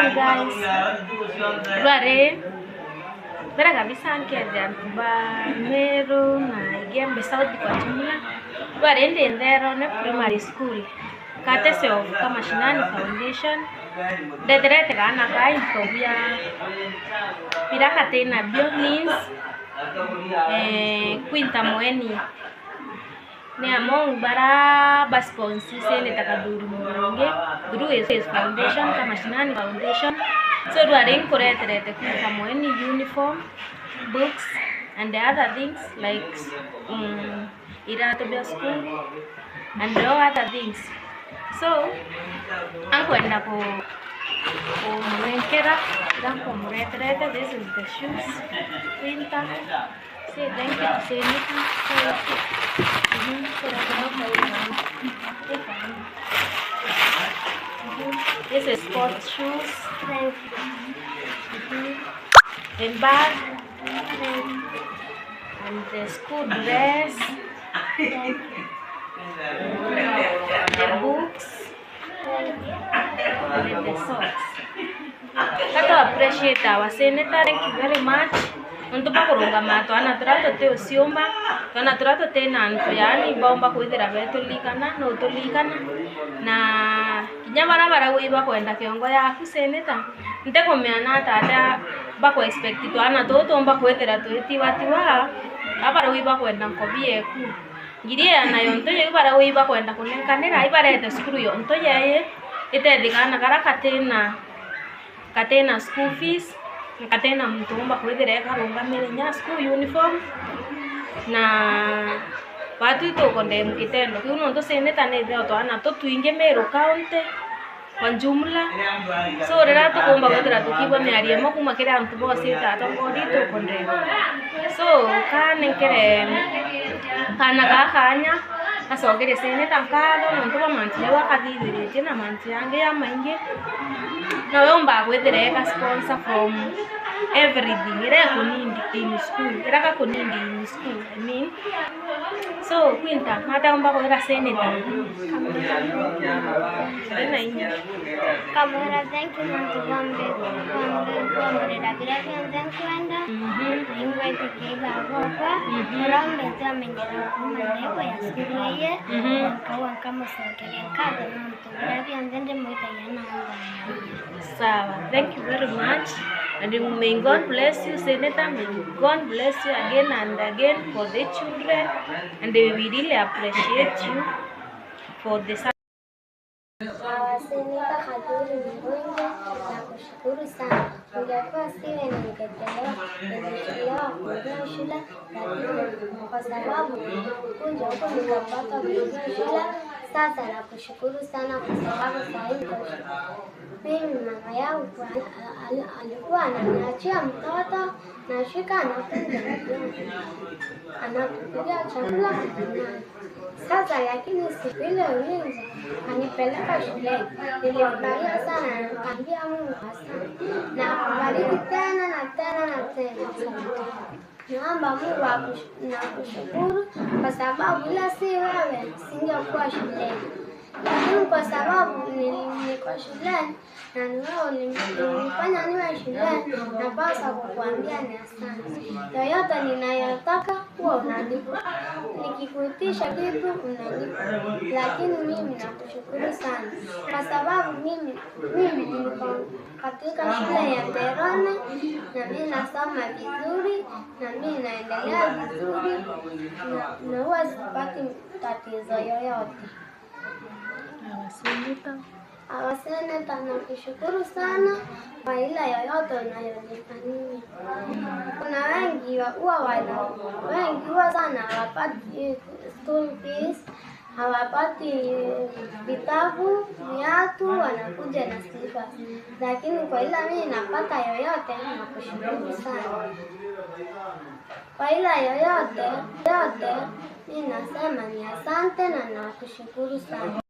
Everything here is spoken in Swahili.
Guys, rware mbere kabisa nkethia antu ba Meru na Igembe South kwa jumla. Rware ndi Ntherone Primary School, courtesy of Kamashinani Foundation. Ndeterete kana ka into bia bira katena bio means Quinta Moeni ni among bara ba sponsor Senator Kathuri Murungi through his foundation, Kamashinani Foundation. So rware nkureterete Quinta Moeni uniform, books and the other things like irato bia school and all other things. So ankwenda ku kumunenkera ira nkumureterete. This is the shoes. Quinta, say thank you to Senator. This is sports shoes. Thank you. And bag. Thank you. And the school dress. Thank you. The books. Thank you. And the socks. Kato appreciate our senator. Thank you very much. Ntu bakurungama twana turia tuti uciumba, twana turia tuti na antu, yani baumba kwithira betulikana no tulikana na kinya bara baragwi bakwenda kiongo yaku senator ntekumenya tata baku expect twana tutu mba kwithira twitiwatiwa abaragwi bakwenda nkobi eku ngiria na yonto yo baragwi bakwenda kunenkanira ibarete sukuru yonto yeye itethikana kara katina katena school fees, katena muntu umba kwithira ekarungamire nya school uniform na watu itukonde mukitendo kiu nontu senator nitheo twana tutwingi Meru County kwa jumla. So rira tukumba kwithira tukigua miario imo kuma kiri antu bose atongoria itukonde. So kanenkere kana gakanya acokerie senator nkatho nontu bwa mantu jau akathithiritie na mantu yangi ya maingi nawe umba kwithira eka sponsor from everything ira kunindi in school, ira kakunindi in school, I mean. So Quinta mata umba kwira senator ena inya. Kamwira thank you nontu bwambe bwambe bwamurira biria bionthe nkwenda. Naingwetikia ibabokwa urombete amenyera kuma ndego ya cukuru iye nkaua nkamucokeria nkatho nontu biria bionthe ndimwitagia na ngomia. Sawa, thank you very much. And may God bless you, Senator. May God bless you again and again for the children. And we really appreciate you for the Seneta Kathuri Murungi, nakushukuru sana. Ungekuwa siwe ningechelewa kuingia shule, lakini kwa sababu kuja huku nikapata kuingia shule. Sasa nakushukuru sana kwa sababu saa hii niko shule. Mimi mama yangu alikuwa ananiachia mtoto, nashika anakuja anatupikia chakula na sasa, lakini siku ile ulinzi anipeleka shuleni, nilifurahia sana na nikamwambia Mungu asante na akubariki tena na tena na tena. Naomba Mungu nakushukuru kwa sababu bila si wewe singekuwa shuleni, lakini kwa sababu niko shuleni na ni wewe ulinifanya niwe shuleni, napaswa kukuambia ni asante. Yoyote ninayotaka huwa unanipa, nikikuitisha kitu unanipa, lakini mimi nakushukuru sana kwa sababu mimi niko katika shule ya Ntherone na mimi nasoma vizuri na mimi naendelea vizuri na huwa sipati tatizo yoyote. Senator. Our senator, nakushukuru sana kwa ila yoyote unayonifanyia. Kuna wengi huwa wana wengi huwa sana hawapati school fees, hawapati vitabu, viatu, wanakuja na slippers. Lakini kwa ila mimi napata yoyote, nakushukuru sana. Kwa ila yoyote yote, mimi nasema ni asante na nakushukuru sana.